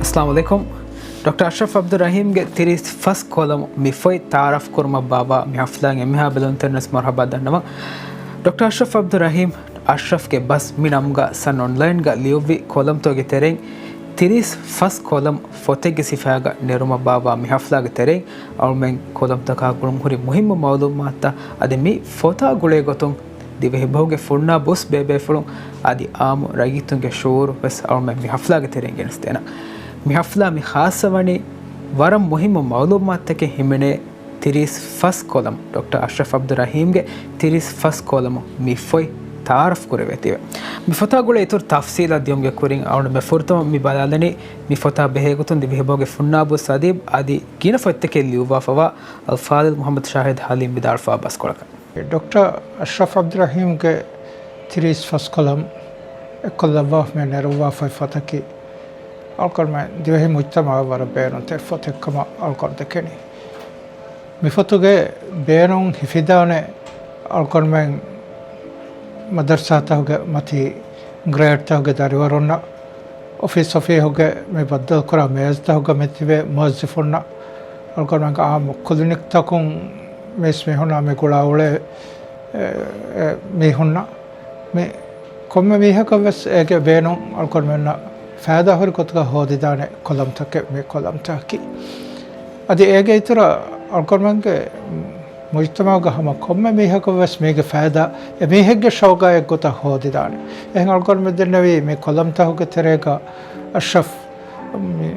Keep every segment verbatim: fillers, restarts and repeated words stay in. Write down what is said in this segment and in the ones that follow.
އައްސަލާމު ޢަލައިކުމް. ޑޮކްޓަރ އަޝްރަފް ޢަބްދުއްރަޙީމްގެ ތިރީސް ފަސް ކޮލަމު މި ފޮތް ތަޢާރަފް ކުރުމަށް ބާއްވާ މި ޙަފްލާއިން އެންމެހާ ބެލުންތެރިންވެސް މަރުޙަބާ ދަންނަވަން. ޑޮކްޓަރ އަޝްރަފް ޢަބްދުއްރަޙީމް، އަޝްރަފްގެ ބަސް މި ނަމުގަ ސަން އޮންލައިންގަ ލިޔުއްވި ކޮލަމްތަކުގެ ތެރެއިން ތިރީސް ފަސް ކޮލަމް ފޮތެއްގެ ސިފައިގަ ނެރުމަށް ބާއްވާ މި ޙަފްލާގެ ތެރެއިން އަޅުމެން ކޮލަމްތަކާ ގުޅުން ހުރި މުހިއްމު މަޢުލޫމާތުތައް އަދި މި ފޮތާ ގުޅޭ ގޮތުން ދިވެހި ބަހުގެ ފުންނާ ބުސް ބޭބޭފުޅުން އަދި އާއްމު ރައްޔިތުންގެ ޝުޢޫރު ވެސް އަޅުމެން މި ޙަފްލާގެ ތެރެއިން ގެނެސްދޭނަން. މި ޙަފްލާ މި ޚާއްޞަވަނީ ވަރަށް މުހިއްމު މަޢުލޫމާތުތަކެއް ހިމެނޭ ތިރީސް ފަސް ކޮލަމް، ޑޮކްޓަރ އަޝްރަފް ޢަބްދުއްރަޙީމްގެ ތިރީސް ފަސް ކޮލަމު މި ފޮތް ތަޢާރަފް ކުރެވޭތީވެ. މި ފޮތާ ގުޅޭ އިތުރު ތަފްޞީލާ ދިޔުމުގެ ކުރިން އަޅުގަނޑުމެން ފުރަތަމަ މި ބަލާލަނީ މި ފޮތާ ބެހޭގޮތުން ދިވެހިބަހުގެ ފުންނާބުސް އަދީބު އަދި ގިނަ ފޮތްތަކެއް ލިޔުއްވާފަވާ އަލްފާޟިލް މުޙައްމަދު ޝާހިދު ޙަލީމް ވިދާޅުވާ ބަސްކޮޅަކަށް. ޑޮކްޓަރ އަޝްރަފް ޢަބްދުއްރަޙީމްގެ ތިރީސް ފަސް ކޮލަމް އެއްކޮށްލައްވާފަ މި ނެރުއްވާފައި ފޮތަކީ އަޅުގަނޑުމެން ދިވެހި މުޖްތަމަޢަށް ވަރަށް ބޭނުންތެރި ފޮތެއްކަމަށް އަޅުގަނޑު ދެކެނީ. މި ފޮތުގެ ބޭނުން ހިފިދާނެ އަޅުގަނޑުމެން މަދަރުސާތަކުގެ މަތީ ގްރޭޑްތަކުގެ ދަރިވަރުންނަށް، އޮފީސް އޮފީހުގެ މި ބައްދަލުކުރާ މޭޒުތަކުގަ މިތިބޭ މުވައްޒަފުންނަށް، އަޅުގަނޑުމެންގެ އާއްމު ކްލިނިކްތަކުން މީސްމީހުންނާ މި ގުޅާ އުޅޭ، އެ، އެ، މީހުންނަށް މި ކޮންމެ މީހަކަށް ވެސް އޭގެ ބޭނުން އަޅުގަނޑުމެންނަށް ފައިދާހުރި ގޮތުގަ ހޯދިދާނެ ކޮލަމްތަކެއް މި ކޮލަމްތަކަކީ. އަދި އޭގެ އިތުރަށް އަޅުގަނޑުމެންގެ މުޖްތަމަޢުގަ ހަމަ ކޮންމެ މީހަކަށް ވެސް މީގެ ފައިދާ އެމީހެއްގެ ޝައުގާ އެއްގޮތަށް ހޯދިދާނެ. އެހެން އަޅުގަނޑުމެން ދެންނެވީ މި ކޮލަމްތަކުގެ ތެރޭގަ އަޝްރަފް މި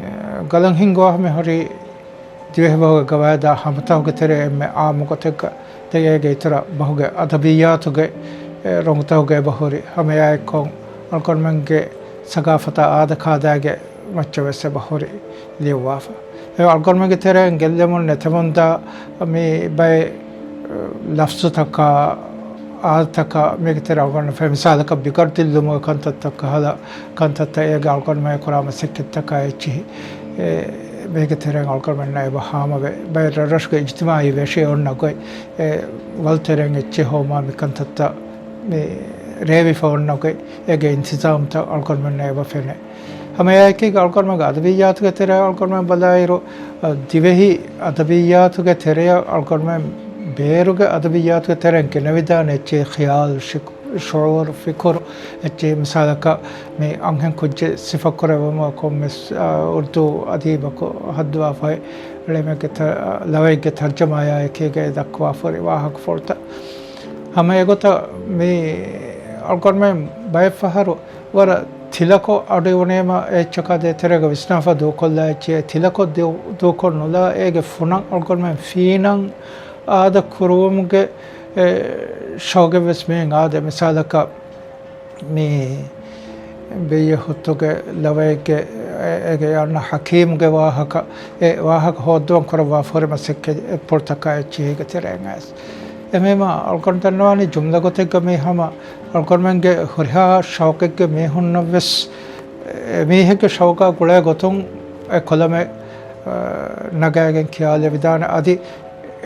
ގަލަން ހިންގުވާ މި ހުރީ ދިވެހިބަހުގެ ގަވާއިދާ ހަމަތަކުގެ ތެރޭ އެންމެ އާއްމު ގޮތެއްގަ. ދެން އޭގެ އިތުރަށް ބަހުގެ އަދަބިއްޔާތުގެ، އެ، ރޮނގުތަކުގެ އެބަހުރި ހަމައެއާއެއްކޮށް އަޅުގަނޑުމެންގެ ސަގާފަތާ އާދަކާދައިގެ މައްޗަށް ވެސް އެބަހުރި ލިޔުއްވާފަ. އެ އަޅުގަނޑުމެންގެ ތެރެއިން ގެއްލެމުން ނެތެމުންދާ މި ބައެއް ލަފްޒުތަކާ، އާދަތަކާ މީގެ ތެރެ އަޅުގަނޑު ފެ މިސާލަކަށް ބިގަރު ދިއްލުމުގެ ކަންތައްތައް ކަހަލަ ކަންތައްތައް އޭގެ އަޅުގަނޑުމެން ކުރާ މަސައްކަތްތަކާ އެއްޗިހި، އެ، މީގެ ތެރެއިން އަޅުގަނޑުމެންނަށް އެބަ ހާމަވޭ. ބައެއް ރަށްރަށުގެ އިޖްތިމާޢީ ވެށި އޮންނަ ގޮތް، އެ، ވަލުތެރެއިން އެއްޗެއް ހޯމާ މި ކަންތައްތައް މި ރޭވިފަ އޮންނަ ގޮތް، އޭގެ އިންތިޒާމްތައް އަޅުގަނޑުމެންނަށް އެބަ ފެނޭ. ހަމައެއާއެކީގަ އަޅުގަނޑުމެންގެ އަދަބިއްޔާތުގެ ތެރެއަށް އަޅުގަނޑުމެން ބަލާއިރު، އަ، ދިވެހި އަދަބިއްޔާތުގެ ތެރެއަށް އަޅުގަނޑުމެން ބޭރުގެ އަދަބިއްޔާތުގެ ތެރެއިން ގެނެވިދާނެ އެއްޗެހި ޚިޔާލު، ޝި-، ޝުޢޫރު، ފިކުރު އެއްޗެހި. މިސާލަކަށް މި އަންހެން ކުއްޖެއް ސިފަކުރެއްވުމަށް ކޮންމެސް، އަ، އުރްދޫ އަދީބަކު ހައްދަވާފައި ޅެމެއްގެ ތަ-، އަ، ލަވައެއްގެ ތަރްޖަމާޔާ އެކީގައި ދައްކަވާފަހުރި ވާހަކަފުޅުތައް. ހަމަ އެގޮތަށް މި އަޅުގަނޑުމެން ބައެއްފަހަރު ވަރަށް ތިލަކޮށް އަޑު އިވުނީމަ އެއްޗަކާ ދޭތެރޭގަ ވިސްނާފަ ދޫކޮށްލާ އެއްޗެއް ތިލަކޮށް ދޫ-، ދޫކޮށް ނުލާ އޭގެ ފުނަށް އަޅުގަނޑުމެން ފީނަން އާދަ ކުރުވުމުގެ، އެ، ޝައުގެއް ވެސް މިއިން އާދޭ. މިސާލަކަށް މި ބެއްޔެ ހުއްތުގެ ލަވައެއްގެ އޭގެ އަންނަ ހަކީމްގެ ވާހަކަ، އެ ވާހަކަ ހޯއްދުވަން ކުރައްވާ ފޯރި މަސައްކަތް އެއްޕޮޅުތަކާ އެއްޗިހީގެ ތެރެއިން އައިސް. އެމީމާ އަޅުގަނޑު ދަންނަވާނީ ޖުމްލަ ގޮތެއްގަ މީ ހަމަ އަޅުގަނޑުމެންގެ ހުރިހާ ޝައުޤެއްގެ މީހުންނަށްވެސް އެމީހެއްގެ ޝައުޤާ ގުޅޭ ގޮތުން އެ ކޮލަމެއް، އަ، ނަގާގެން ކިޔާލެވިދާނެ. އަދި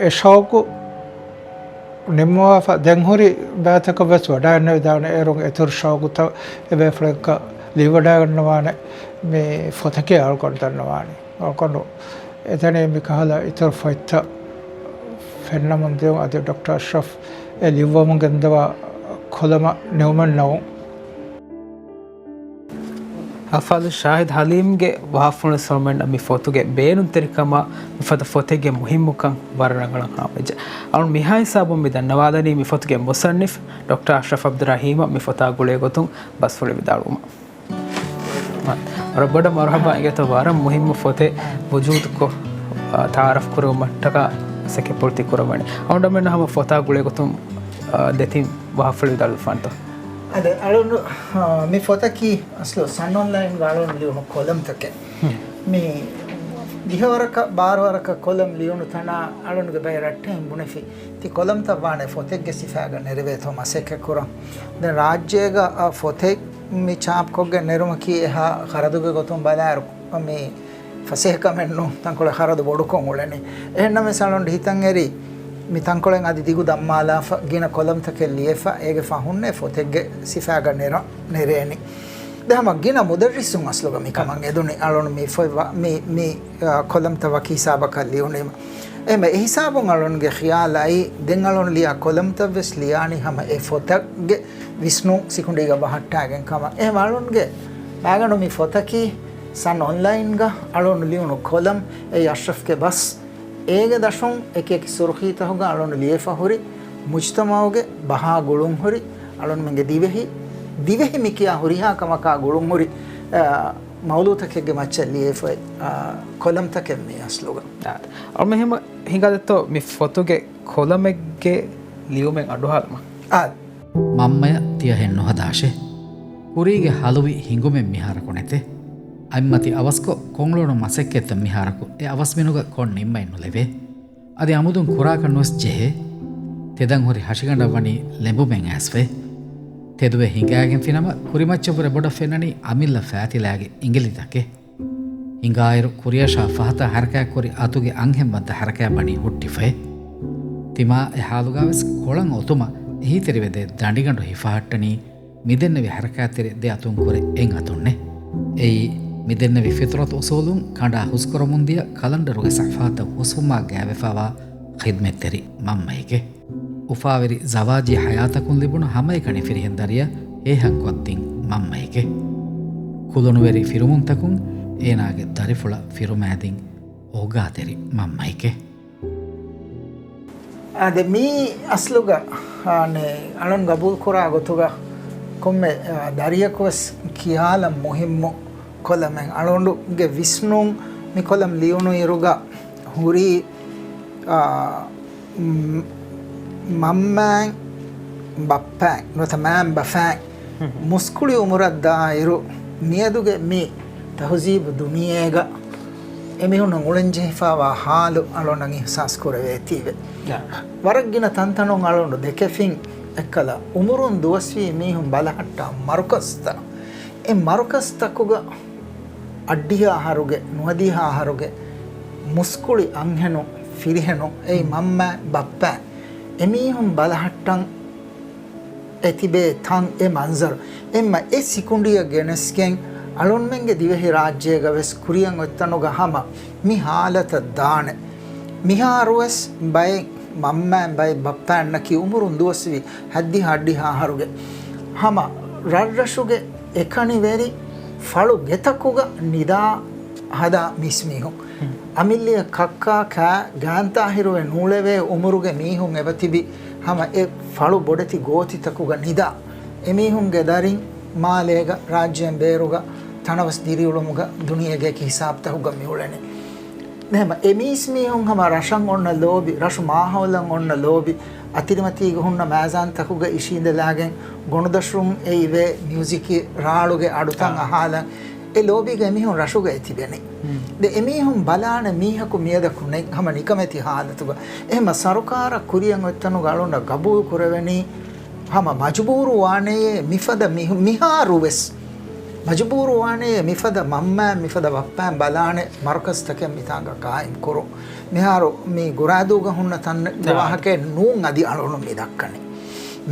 އެ ޝައުޤު ނިންމަވާފަ ދެން ހުރި ބައިތަކަށް ވެސް ވަޑައިގެންނެވިދާނެ. އޭރުން އިތުރު ޝައުޤުތައް އެބޭފުޅެއްގަ ލިޔުއްވަޑައިގަންނަވާނެ މި ފޮތަކީ އަޅުގަނޑު ދަންނަވާނީ. އަޅުގަނޑު އެދެނީ މިކަހަލަ އިތުރު ފޮތްތައް ފެންނަމުން ދިޔުން އަދި ޑޮކްޓަރ އަޝްރަފް އެ ލިޔުއްވަމުން ގެންދަވާ ކޮލަމަށް ނިމުމެއް ނޫން. އަލްފާޟިލް ޝާހިދު ޙަލީމްގެ ވާހަކަފުޅުން ސޮޅުމެންނަށް މި ފޮތުގެ ބޭނުންތެރިކަމާ މިފަދަ ފޮތެއްގެ މުހިއްމުކަން ވަރަށް ރަނގަޅަށް ހާމަވެއްޖެ. އަޅުން މިހާ ހިސާބުން މި ދަންނަވާލަނީ މި ފޮތުގެ މުޞައްނިފް ޑޮކްޓަރ އަޝްރަފް ޢަބްދުއްރަޙީމަށް މި ފޮތާ ގުޅޭ ގޮތުން ބަސްފުޅެއް ވިދާޅުވުމަށް. ވަރަށް ބޮޑަށް މަރުޙަބާ އިނގޭތޯ، ވަރަށް މުހިއްމު ފޮތެއް ވުޖޫދުކޮށް، އާ، ތަޢާރަފް ކުރެވުމަށްޓަކާ މަސައްކަތްޕުޅު ތި ކުރައްވަނީ. އަޅުގަނޑުމެންނަށް ހަމަ ފޮތާ ގުޅޭ ގޮތުން، އާ، ދެތިން ވާހަކަފުޅު ވިދާޅުވެފާނެތޯ؟ އަދި އަޅުން، އާ، މި ފޮތަކީ އަސްލު ސަން އޮންލައިންގަ އަޅުން ލިޔުނު ކޮލަމްތަކެއް. މި ދިހަވަރަކަށް ބާރަވަރަކަށް ކޮލަމް ލިޔުނު ތަނާ އަޅުންގެ ބައެއް ރައްޓެހިން ބުނެފި، ތި ކޮލަމްތައް ވާނެ ފޮތެއްގެ ސިފައިގަ ނެރެވޭތޯ މަސައްކަތް ކުރަން. ދެން ރާއްޖޭގަ، އަ، ފޮތެއް މި ޗާޕްކޮށްގެން ނެރުމަކީ އެހާ ޚަރަދުގެ ގޮތުން ބަލާއިރު މި ފަސޭހަކަމެއް ނޫން، ތަންކޮޅެއް ޚަރަދު ބޮޑުކޮށް އުޅެނީ. އެހެންނަމަވެސް އަޅުން ހިތަށް އެރި މި ތަންކޮޅެއް އަދި ދިގު ދަންމާލާފަ، ގިނަ ކޮލަމްތަކެއް ލިޔެފަ، އޭގެ ފަހުންނޭ ފޮތެއްގެ ސިފައިގަ ނެރަ-، ނެރޭނީ. ދެ ހަމަ ގިނަ މުދައްރިސުން އަސްލުގަ މި ކަމަށް އެދުނީ އަޅުން މި ފޮތް ވަ-، މި، މި، އާ، ކޮލަމްތައް ވަކި ހިސާބަކަށް ލިޔުނީމަ. އެހެންވެ، އެ ހިސާބުން އަޅުންގެ ޚިޔާލާއި، ދެން އަޅުން ލިޔާ ކޮލަމްތައް ވެސް ލިޔާނީ ހަމަ އެ ފޮތެއްގެ ވިސްނުން ސިކުނޑީގަ ބަހައްޓާގެން ކަމަށް. އެހެން އަޅުންގެ ބާގަނޑު މި ފޮތަކީ ސަން އޮންލައިންގަ އަޅުން ލިޔުނު ކޮލަމް، އެ އަޝްރަފްގެ ބަސް. އޭގެ ދަށުން އެކި އެކި ސުރުޚީތަކުގަ އަޅުން ލިޔެފަ ހުރި މުޖްތަމައުގެ ބަހާ ގުޅުން ހުރި، އަޅުންމެންގެ ދިވެހި، ދިވެހި މި ކިޔާ ހުރިހާ ކަމަކާ ގުޅުން ހުރި، އާ، މައުޟޫޢުތަކެއްގެ މައްޗަށް ލިޔެފައި، އާ، ކޮލަމްތަކެއް މީ އަސްލުގަ. އާ، އަޅުމެން ހަމަ ހިނގާދެއްތޯ މި ފޮތުގެ ކޮލަމެއްގެ ލިޔުމެއް އަޑުހާލަމާ. އާ. މަންމަޔަށް ތިޔަހެން ނުހަދާށޭ. ކުރީގެ ހަލުވި ހިނގުމެއް މިހާރަކު ނެތޭ. އަތްމަތި އަވަސްކޮށް ކޮންލޮނު މަސައްކަތްތައް މިހާރަކު އެ އަވަސްމިނުގަ ކޮށް ނިންމައެއް ނުލެވޭ. އަދި އަމުދުން ކުރާކަށް ނުވެސް ޖެހޭ. ތެދަށް ހުރި ހަށިގަނޑަށް ވަނީ ލެނބުމެއް އައިސްފައި. ތެދުވެ ހިނގާގެންފިނަމަ ކުރިމައްޗަށްވުރެ ބޮޑަށް ފެންނަނީ އަމިއްލަ ފައިތިލާގެ އިނގިލިތަކެއް. ހިނގާއިރު ކުރިއަށާ ފަހަތަށް ހަރަކާތްކުރި އަތުގެ އަންހެން ވައްދަ ހަރަކާތް ވަނީ ހުއްޓިފައި. ތިމާ އެ ހާލުގާވެސް ކޮޅަށް އޮތުމަށް އެހީތެރިވެދޭ ދަނޑިގަނޑު ހިފަހައްޓަނީ މިދެންނެވި ހަރަކާތްތެރި ދެ އަތުން ކުރެ އެއް އަތުންނޭ. އެއީ، މިދެންނެވި ފިޠުރަތު އުޞޫލުން ކަނޑާ ހުސްކުރަމުންދިޔަ ކަލަންޑަރުގެ ސަފްޙާތައް ހުސްވުމާ ގާވެފާވާ ޚިދްމަތްތެރި މަންމައެކޭ. އުފާވެރި ޒަވާޖީ ހަޔާތަކުން ލިބުނު ހަމައެކަނި ފިރިހެން ދަރިޔަށް ހޭހަން ކޮށްދިން މަންމައެކޭ. ކުލުނުވެރި ފިރުމުންތަކުން އޭނާގެ ދަރިފުޅަށް ފިރުމާދިން އޯގާތެރި މަންމައެކޭ. އާދެ، މީ އަސްލުގަ، އާނެ، އަޅުން ގަބޫލުކުރާ ގޮތުގަ ކޮންމެ، އާ، ދަރިޔަކުވެސް ކިޔާލަން މުހިއްމު ކޮލަމެއް. އަޅުގަނޑުގެ ވިސްނުން މި ކޮލަމް ލިޔުނު އިރުގަ ހުރީ، އާ، މް-، މަންމައިން ބައްޕައިން ނުވަތަ މައިން ބަފައިން މުސްކުޅި އުމުރަށް ދާއިރު، މިއަދުގެ މި ތަހުޒީބު ދުނިޔޭގަ އެމީހުންނަށް އުޅެންޖެހިފާވާ ހާލު އަޅުގަނޑަށް އިޙްސާސް ކުރެވޭތީވެ. އާ. ވަރަށް ގިނަ ތަންތަނުން އަޅުގަނޑު ދެކެފިން އެއްކަލަ އުމުރުން ދުވަސްވީ މީހުން ބަލަހައްޓާ މަރުކަޒްތައް. އެ މަރުކަޒްތަކުގަ އަށްޑިހަ އަހަރުގެ، ނުވަދިހަ އަހަރުގެ މުސްކުޅި އަންހެނުން، ފިރިހެނުން، އެއީ މަންމަ، ބައްޕަ، އެމީހުން ބަލަހައްޓަން އެ ތިބޭ ތަން، އެ މަންޒަރު. އެންމެ އެ ސިކުނޑިއަށް ގެނެސްގެން އަޅުންމެންގެ ދިވެހި ރާއްޖޭގަ ވެސް ކުރިއަށް އޮތްތަނުގަ ހަމަ މި ހާލަތަށް ދާނެ. މިހާރުވެސް ބައެއް މަންމައިން ބައެއް ބައްޕައިންނަކީ އުމުރުން ދުވަސްވީ ހައްދިހަ އަށްޑިހަ އަހަރުގެ ހަމަ ރަށްރަށުގެ އެކަނިވެރި ފަޅު ގެތަކުގަ ނިދާ ހަދާ މީސްމީހުން. އަމިއްލިއަށް ކައްކާ ކާ ގާންތާހިރުވެ ނޫޅެވޭ އުމުރުގެ މީހުން އެބަތިބި ހަމަ އެ ފަޅު ބޮޑެތި ގޯތިތަކުގަ ނިދާ. އެމީހުންގެ ދަރިން މާލޭގަ ރާއްޖޭން ބޭރުގަ ތަނަވަސް ދިރިއުޅުމުގަ ދުނިޔޭގެ އެކި ހިސާބުތަކުގަ މިއުޅެނީ. އެހެމަ އެ މީސްމީހުން ހަމަ ރަށަށް އޮންނަ ލޯބި، ރަށު މާހައުލަށް އޮންނަ ލޯބި، އަތިރިމަތީގަ ހުންނަ މައިޒާންތަކުގަ އިށީނދެލާގެން ގޮނޑުދަށުން އެ އިވޭ މިއުޒިކީ ރާޅުގެ އަޑުތައް އާ. އަހާލަން އެ ލޯބީގަ އެމީހުން ރަށުގައި ތިބެނީ. ދެ އެމީހުން ބަލާނެ މީހަކު މިއަދަކު ނެތް ހަމަ ނިކަމެތި ހާލަތުގަ. އެހެމަ ސަރުކާރަށް ކުރިއަށް އޮތްތަނުގަ އަޅުންނަށް ގަބޫލު ކުރެވެނީ ހަމަ މަޖުބޫރު ވާނެޔޭ މިފަދަ މިހު-، މިހާރުވެސް މަޖުބޫރު ވާނެޔޭ މިފަދަ މަންމައިން މިފަދަ ބައްޕައިން ބަލާނެ މަރުކަޒްތަކެއް މިތާނގަ ޤާއިމް ކުރުން. މިހާރު މި ގުރާދޫގަ ހުންނަ ތަން ވާހަކައެއް ނޫން އަދި އަޅުން މި ދައްކަނީ.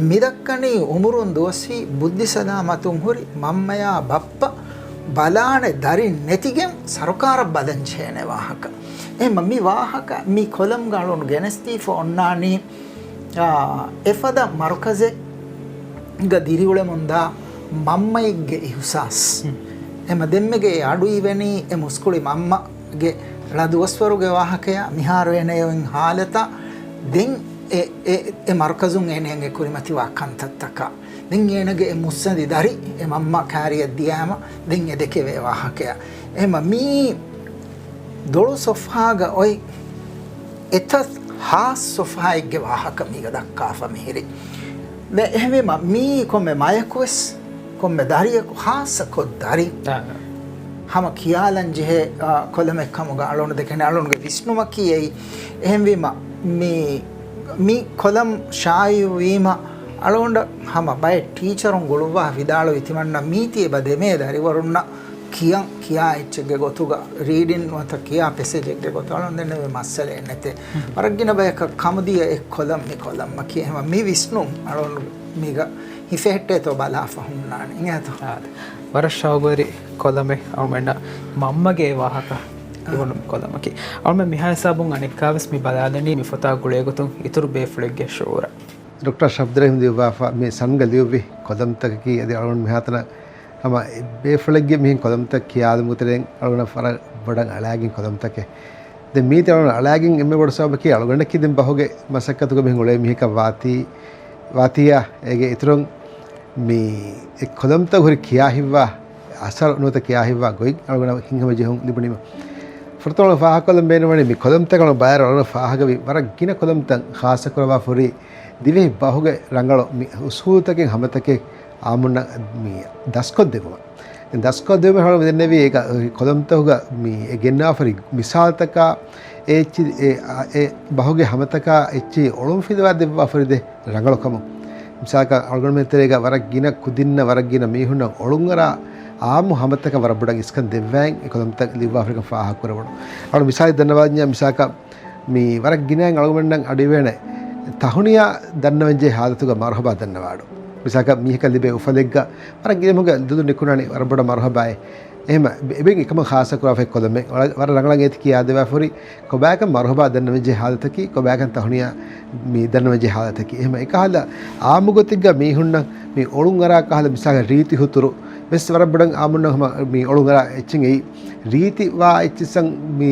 މި ދައްކަނީ އުމުރުން ދުވަސްވީ ބުއްދި ސަލާމަތުން ހުރި މަންމަޔާ ބައްޕަ ބަލާނެ ދަރިން ނެތިގެން ސަރުކާރަށް ބަލަން ޖެހޭނެ ވާހަކަ. އެހެމަ މި ވާހަކަ މި ކޮލަމްގަ އަޅުން ގެނެސްދީފަ އޮންނާނީ އާ، އެފަދަ މަރުކަޒެއްގަ ދިރިއުޅެމުންދާ މަންމައެއްގެ އިހުސާސް. އެމަ ދެންމެގެ އެ އަޑު އިވެނީ އެ މުސްކުޅި މަންމަގެ ޅަ ދުވަސްވަރުގެ ވާހަކަޔާ މިހާރު އޭނަޔަށް އޮތް ހާލަތާ ދެން އެ، އެ، އެ މަރުކަޒުން އޭނަޔަށް ކުރިމަތިވާ ކަންތައްތަކާ. ދެން އޭނަގެ އެ މުއްސަނދި ދަރި އެ މަންމަ ކާރިއަށް ދިޔާމަ ދެން އެ ދެކެވޭ ވާހަކަޔާ. އެމަ މީ ދޮޅު ސޮފްހާގަ އޮތް އެތައް ހާސް ސޮފްހާއެއްގެ ވާހަކަ މީގަ ދައްކާފަ މިހިރި. ދެ އެހެންވީމަ މީ ކޮންމެ މަޔަކުވެސް، ކޮންމެ ދަރިޔަކު ހާއްސަކޮށް ދަރި އާ. ހަމަ ކިޔާލަން ޖެހޭ، އާ، ކޮލަމެއް ކަމުގަ އަޅުން ދެކެނެ އަޅުންގެ ވިސްނުމަކީ އެއީ. އެހެންވީމަ މި، މި ކޮލަމް ޝާއިޢުވީމަ އަޅުގަނޑަށް ހަމަ ބައެއް ޓީޗަރުން ގުޅުއްވާ ވިދާޅުވި ތިމަންނަ މީތި އެބަ ދެމޭ ދަރިވަރުންނަށް ކިޔަން ކިޔާ އެއްޗެއްގެ ގޮތުގަ، ރީޑިން ނުވަތަ ކިޔާ ޕެސޭޖެއްގެ ގޮތު އަޅުން ދެންނެވި މައްސަލައެއް ނެތޭ. ވަރަށް ގިނަ ބަޔަކަށް ކަމުދިޔަ އެއް ކޮލަމް މި ކޮލަމްއަކީ. އެހެމަ މި ވިސްނުން އަޅުން މީގަ ހިފެހެއްޓޭތޯ ބަލާފަ ހުންނާނެ. އިނގޭތޯ؟ އާދެ. ވަރަށް ޝައުގުވެރި ކޮލަމެއް އަޅުމެންނަށް މަންމަގެ ވާހަކަ އިވުނު ކޮލަމަކީ. އަޅުމެން މިހާ ހިސާބުން އަނެއްކާވެސް މި ބަލާލަނީ މި ފޮތާ ގުޅޭގޮތުން އިތުރު ބޭފުޅެއްގެ ޝުޢޫރަށް. ޑޮކްޓަރ ޝަބްދުރަހީމް ލިޔުއްވާފަ މި ސަންގަ ލިޔުއްވި ކޮލަމްތަކަކީ އަދި އަޅުގަނޑު މިހާތަނަށް ހަމަ ބޭފުޅެއްގެ މިހެން ކޮލަމްތައް ކިޔާލުމުގެ ތެރެއިން އަޅުގަނޑަށް ވަރަށް ބޮޑަށް އަޅާގެން ކޮލަމްތަކެއް. ދެން މީތި އަޅުގަނޑު އަޅާގެން އެންމެ ބޮޑު ސަބަބަކީ އަޅުގަނޑަކީ ދެން ބަހުގެ މަސައްކަތުގަ މިހެން އުޅޭ މީހަކަށް ވާތީ، ވާތީއާ އޭގެ އިތުރުން މި އެ ކޮލަމްތައް ހުރި ކިޔާ ހިތްވާ އަސަރު ނުވަތަ ކިޔާ ހިތްވާ ގޮތް އަޅުގަނޑަށް ހިތްހަމަޖެހުން ލިބުނީމަ. ފުރަތަމަ ފާހަގަކޮށްލަން ބޭނުންވަނީ މި ކޮލަމްތަކަށް ބައިވަރު އަޅުގަނޑު ފާހަގަވި ވަރަށް ގިނަ ކޮލަމްތައް ޚާއްޞަކުރައްވާ ފުރި ދިވެހި ބަހުގެ ރަނގަޅު މި އުސޫލުތަކެއް ހަމަތަކެއް އާއްމުންނަށް މި ދަސްކޮށްދެއްވުމަށް. ދަސްކޮށްދެވުމަށް ހަމަ މި ދެންނެވީ އޭގަ ކޮލަމްތަކުގަ މި އެ ގެންނާފަރި މިސާލުތަކާ އެ އެއްޗި-، އެ، އެ ބަހުގެ ހަމަތަކާ އެއްޗިހި އޮޅުންފިލުވާ ދެއްވާ ފުރި ދެ ރަނގަޅުކަމުން. މިސާލަކަށް އަޅުގަނޑުމެން ތެރޭގަ ވަރަށް ގިނަ ކުދިންނަށް ވަރަށް ގިނަ މީހުންނަށް އޮޅުންއަރާ އާއްމު ހަމަތަކަށް ވަރަށް ބޮޑަށް އިސްކަން ދެއްވައިން އެ ކޮލަމްތައް ލިޔުއްވާފަރިކަން ފާހަގަކުރެވުނު. އަޅު މިސާލެއް ދަންނަވާންޏާ މިސާލަކަށް މި ވަރަށް ގިނައިން އަޅުގަނޑުމެންނަށް އަޑުއިވޭނެ ތަހުނިޔާ ދަންނަވަންޖެހޭ ހާލަތުގަ މަރުހަބާ ދަންނަވާއިރު. މިސާލަކަށް މީހަކަށް ލިބޭ އުފަލެއްގަ ވަރަށް ގިނަ މީހުންގެ ދުލު ނިކުންނާނީ ވަރަށް ބޮޑަށް މަރުހަބާއޭ. އެހެން އެބައިން އެކަމަށް ޚާއްޞަކުރާފައި ކޮލަމެއް ވަރަށް ރަނގަޅަށް އޭތި ކިޔާދެވާފަ ހުރި ކޮބާކަން މަރުހަބާ ދަންނަވަންޖެހޭ ހާލަތަކީ، ކޮބާކަން ތަހުނިޔާ މި ދަންނަވަންޖެހޭ ހާލަތަކީ. އެހެން އެކަހަލަ އާއްމުގޮތެއްގަ މީހުންނަށް މި އޮޅުންއަރާ ކަހަލަ މިސާލަކަށް ރީތި ހުތުރު ވެސް ވަރަށް ބޮޑަށް އާއްމުންނަށް ހަމަ މި އޮޅުންއަރާ އެއްޗެއް އެއީ. ރީތިވާ އެއްޗިއްސަން މި،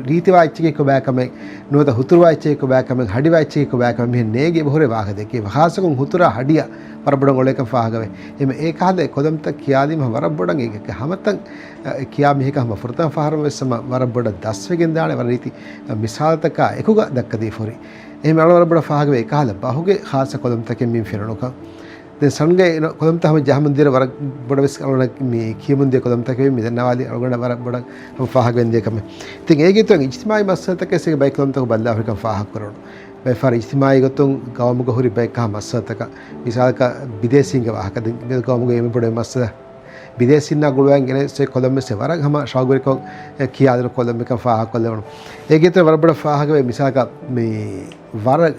ރީތިވާ އެއްޗެކޭ ކޮބާކަމެއް، ނުވަތަ ހުތުރުވާ އެއްޗެކޭ ކޮބާކަމެއް، ހަޑިވާ އެއްޗެކޭ ކޮބާކަމެއް، މިހެން ނޭނގި އެބަހުރޭ ވާހަކަ ދެކޭ. ޚާއްޞަކޮށް ހުތުރާ ހަޑިއަށް ވަރަށް ބޮޑަށް އޮޅޭކަން ފާހަގަވޭ. އެމަ އެ ކަހަލަ ކޮލަމްތައް ކިޔާލީމަ ވަރަށް ބޮޑަށް އެ ކަ-، ހަމަތައް، އަ، ކިޔާ މީހަކަށް ހަމަ ފުރަތަމަ ފަހަރަށް ވެސް ހަމަ ވަރަށް ބޮޑަށް ދަސްވެގެން ދާނެ ވަރަށް ރީތި، އަ، މިސާލުތަކާ އެކުގަ ދައްކަދީފަ ހުރި. އެހެން އަޅު ވަރަށް ބޮޑަށް ފާހަގަވޭ އެ ކަހަލަ ބަހުގެ ޚާއްޞަ ކޮލަމްތަކެއް މި ފެނުނުކަން. ދެން ސަންގެ ކޮލަމްތައް ހަމަ ޖަހަމުން ދިޔައިރު ވަރަށް ބޮޑަށް ވެސް އަޅުގަނޑަށް މި ކިޔަމުން ދިޔަ ކޮލަމްތަކެއް ވެ މި ދަންނަވާލީ އަޅުގަނޑަށް ވަރަށް ބޮޑަށް ހަމަ ފާހަގަވެގެން ދިޔަ ކަމެއް. ތިން އޭގެ ތުން އިޖްތިމާޢީ މައްސަލަތަކެއް ސެގެ ބައި ކޮލަމްތަކު ބައްލާފަރިކަން ފާހަގަކުރަން. ބައެއް ފަހަރަށް އިޖްތިމާޢީ ގޮތުން ގައުމުގަ ހުރި ބައެއް ކަހަލަ މައްސަލަތަކަށް މިސާލަކަށް ބިދޭސީންގެ ވާހަކަ ދެން ގައުމުގެ އެންމެ ބޮޑު މައްސަލަ ބިދޭސީންނާ ގުޅުވައިގެން އެ ކޮލަމް ވެސް ވަރަށް ހަމަ ޝައުގުވެރިކޮށް ކިޔާލުނު ކޮލަމެއްކަން ފާހަގަކޮށްލެވުނު. އޭގެ ތެރެ ވަރަށް ބޮޑަށް ފާހަގަވޭ މިސާލަކަށް މި ވަރަށް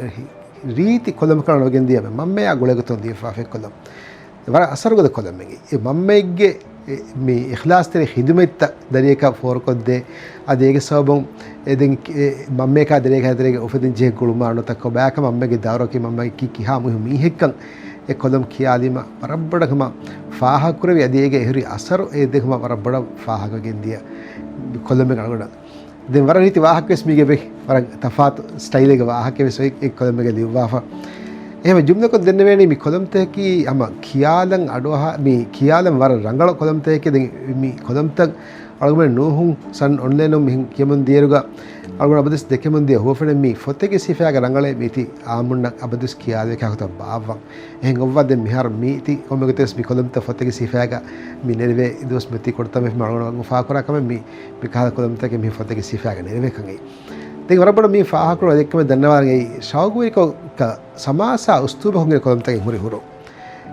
ރީތި ކޮލަމަކަށް ނުގެންދިޔަ މަންމަޔާ ގުޅޭގޮތުން ލިޔެފާފައި ކޮލަމް. ވަރަށް އަސަރުގަދަ ކޮލަމެއް. އެ މަންމައެއްގެ އެ މި އިޚްލާޞްތެރި ޚިދުމަތްތައް ދަރިޔަކަށް ފޯރުކޮށްދޭ. އަދި އޭގެ ސަބަބުން އެ ދެން އެ މަންމަޔަކާ ދަރިޔަކާ ދަރިޔަގެ އުފެދިން ޖެހޭ ގުޅުމާ ނުތަ ކޮބާކަ މަންމަގެ ދައުރަކީ މަންމަގެ ކި-، ކިހާ މުހި-، މީހެއްކަން އެ ކޮލަމް ކިޔާލީމަ ވަރަށް ބޮޑަށް ހަމަ ފާހަގަކުރެވި އަދި އޭގެ އެހުރި އަސަރު އެ ދެ ހަމަ ވަރަށް ބޮޑަށް ފާހަގަވެގެން ދިޔަ ކޮލަމެއް އަޅުގަނޑަށް. ދެން ވަރަށް ރީތި ވާހަކަވެސް މީގެ ވެ، ވަރަށް ތަފާތު ސްޓައިލެއްގެ ވާހަކަވެސް އޮތް އެ ކޮލަމެއްގަ ލިޔުއްވާފަ. އެހެން ޖުމްލަކޮށް ދެންނެވޭނީ މި ކޮލަމްތަކަކީ ހަމަ ކިޔާލަން އަޑުއަހާ، މި ކިޔާލަން ވަރަށް ރަނގަޅު ކޮލަމްތަކެކޭ. ދެން މި ކޮލަމްތައް އަޅުގަނޑު ނޫހުން ސަން އޮންލައިނުން މިހެން ކިޔަމުން ދިޔައިރުގަ އަޅުގަނޑު އަބަދުވެސް ދެކެމުން ދިޔަ ހުވަފެނެއް މީ ފޮތެއްގެ ސިފައިގަ ރަނގަޅޭ މީތި އާއްމުންނަށް އަބަދުވެސް ކިޔާލެވޭ ކާކުތަ ބާއްވަން. އެހެން އޮއްވާ ދެން މިހާރު މީތި ކޮންމެ ގޮތެއް ވެސް މި ކޮލަމްތައް ފޮތެއްގެ ސިފައިގަ މި ނެރެވޭ ދުވަސް މިއޮތީ ކުޑަތަމެއް މަ އަޅުގަނޑު ފާހަގަކުރާ ކަމެއް މި މި ކަހަލަ ކޮލަމްތަކެއް މި ފޮތެއްގެ ސިފައިގަ ނެރެވޭ ކަން އެއީ. ދެން ވަރަށް ބޮޑަށް މި ފާހަގަކުރުން އަދި އެއްކަމެއް ދަންނަވާން އެއީ ޝައުގުވެރިކޮށް ސަމާސާ އުސްލޫބަކުން ގެން ކޮލަމްތަކެއް ހުރި ހުރު.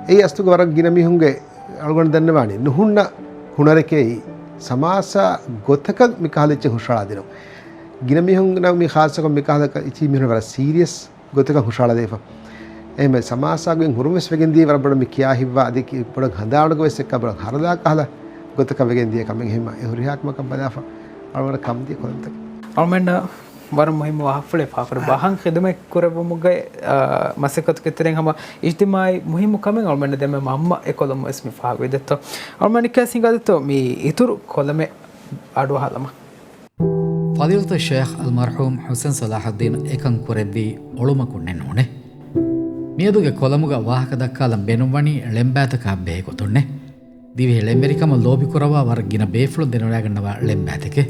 އެއީ އަސްލުގަ ވަރަށް ގިނަ މީހުންގެ އަޅުގަނޑު ދަންނަވާނީ ނުހުންނަ ހުނަރެކޭ އެއީ. ސަމާސާ ގޮތަކަށް މި ކަހަލަ އެއްޗެއް ހުށަހަޅާ ދިނުން. ގިނަ މީހުންނަށް މި ޚާއްޞަކޮށް މި ކަހަލަ އެއްޗިހި މީހުން ވަރަށް ސީރިއަސް ގޮތަކަށް ހުށަހަޅަދީފަ. އެހެންވެ ސަމާސާގެން ހުރުން ވެސް ވެގެން ދީ ވަރަށް ބޮޑަށް މި ކިޔާ ހިތްވާ އަދި ކި-، ބޮޑަށް ހަނދާނުގަ ވެސް އެއްކާ ބޮޑަށް ހަރަދާ ކަހަލަ ގޮތަކަށް ވެގެން ދިޔަ ކަމެއް. އެހެންމަ އެ ހުރިހާ ކަމަކަށް ބަލާފަ އަޅުގަނޑަށް ކަމުދިޔަ ކޮލަމްތަކެއް. އަޅުމެންނަށް ވަރަށް މުހިއްމު ވާހަކަފުޅެއް ފާކުރެ ބަހަން ޚިދުމަތް ކުރެއްވުމުގެ، އާ، މަސައްކަތުގެ ތެރެއިން ހަމަ އިޖްތިމާޢީ މުހިއްމު ކަމެއް އަޅުމެންނަށް ދެންމެ މަންމަ އެ ކޮލަމް ވެސް މި ފާހަގަވިދެއްތޯ. އަޅުމެން ނިކަސް ހިނގާދެއްތޯ މި އިތުރު ކޮލަމެއް އަޑުއަހާލަމާ. ފަޟީލަތު ޝޭޚް އަލްމަރްޙޫމް ޙުސެން ޞަލާޙުއްދީން އެކަން ކުރެއްވީ އޮޅުމަކުންނެއް ނޫނޭ. މިއަދުގެ ކޮލަމުގަ ވާހަކަ ދައްކާލަން ބޭނުންވަނީ ޅެންބާތަކާ ބެހޭގޮތުންނޭ. ދިވެހި ޅެންވެރިކަމަށް ލޯބިކުރައްވާ ވަރަށް ގިނަ ބޭފުޅުން ދެނެވަޑައިގަންނަވާ ޅެންބާތެކޭ.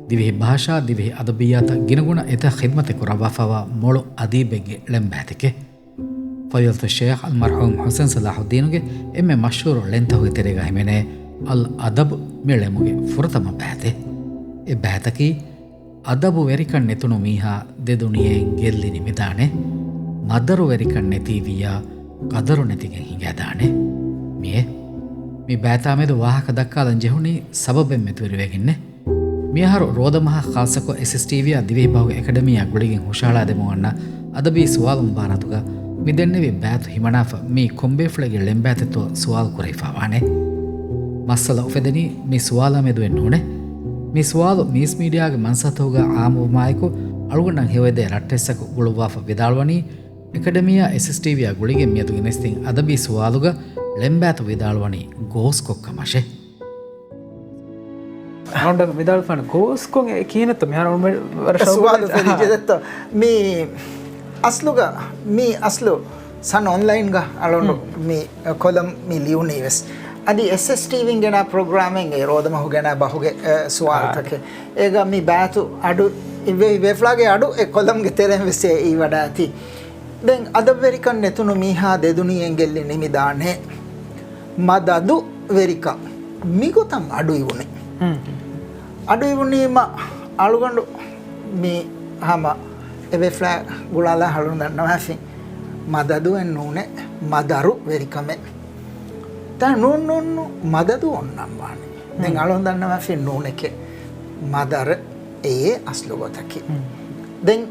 ދިވެހި ބާޝާ، ދިވެހި އަދަބިއްޔާތަށް ގިނަގުނަ އެތައް ޚިދްމަތެއް ކުރައްވާފައިވާ މޮޅު އަދީބެއްގެ ޅެންބާތެކޭ. ފަޟީލަތު ޝޭޚް އަލްމަރްޙޫމް ޙުސެން ޞަލާޙުއްދީނުގެ އެންމެ މަޝްހޫރު ޅެންތަކުގެ ތެރޭގަ ހިމެނޭ އަލް އަދަބު މި ޅެމުގެ ފުރަތަމަ ބައިތެއް. އެ ބައިތަކީ، އަދަބުވެރިކަން ނެތުނު މީހާ ދެ ދުނިޔެއިން ގެއްލި ނިމިދާނެ. މަދަރުވެރިކަން ނެތީވިއްޔާ ޤަދަރު ނެތިގެން ހިނގައިދާނެ. މިއޭ. މި ބައިތާމެދު ވާހަކަ ދައްކާލަން ޖެހުނީ ސަބަބެއް މެދުވެރިވެގެންނޭ. މިއަހަރު ރޯދަމަހަށް ޚާއްޞަކޮށް އެސްއެސްޓީވީއާ ދިވެހިބަހުގެ އެކަޑަމީއާ ގުޅިގެން ހުށަހަޅާދެމުން އަންނަ އަދަބީ ސުވާލު މުބާރާތުގަ މި ދެންނެވި ބައިތު ހިމަނާފަ މީ ކޮންބޭފުޅެއްގެ ޅެންބާތެއްތޯ ސުވާލު ކުރެވިފައިވާނެ. މައްސަލަ އުފެދެނީ މި ސުވާލާ މެދުއެއް ނޫނޭ. މި ސުވާލު މީސް މީޑިއާގެ މަންސަތުގަ އާއްމުވުމާއެކު، އަޅުގަނޑަށް ހެޔޮއެދޭ ރައްޓެއްސަކު ގުޅުއްވާފަ ވިދާޅުވަނީ، އެކަޑަމީއާ އެސްއެސްޓީވީއާ ގުޅިގެން މިއަދު ގެނެސްދިން އަދަބީ ސުވާލުގަ ޅެންބާތު ވިދާޅުވަނީ ގޯސްކޮށް ކަމަށޭ. އަޅުގަނޑަށް ވިދާޅުވާނެ ގޯސްކޮށް އެ ކިހިނެއްތޯ މިހާރު އަޅުގަނޑު ވަރަށް ޝައުގު ސުވާލު ވެއްޖެ. ފެނިއްޖެ ދެއްތޯ؟ މި އަސްލުގަ، މި އަސްލު ސަން އޮންލައިންގަ އަޅުގަނޑު ހުން. މި ކޮލަމް މި ލިޔުނީ ވެސް. އަދި އެސްއެސްޓީވީން ގެނާ ޕްރޮގްރާމެއް އެ ރޯދަމަހު ގެނާ ބަހުގެ، އެ، ސުވާލުތަކެއް. އާ. އޭގަ މި ބާތު އަޑު، އިވޭ، އިވޭފުޅާގެ އަޑު އެ ކޮލަމްގެ ތެރެއިން ވެސް އެ އީވަޑާތީ. ދެން އަދަބުވެރިކަން ނެތުނު މީހާ ދެދުނި އެނގެއްލި ނިމިދާނެ. މަދަދު ވެރިކަން މިގޮތަށް އަޑުއިވުނީ. ހުން. އަޑުއިވުނީމަ އަޅުގަނޑު މި ހަމަ އެބޭފުޅާ ގުޅާލާ އަޅުން ދަންނަވާފިން. މަދަދުއެއް ނޫނޭ، މަދަރު ވެރިކަމެއް. ތާ ނޫން ނޫން ނޫން، މަދަދު އޮންނަން ވާނެ. ދެން ހުން. އަޅުން ދަންނަވާފިން ނޫނެކޭ، މަދަރު އެއޭ އަސްލު ގޮތަކީ. ހުން. ދެން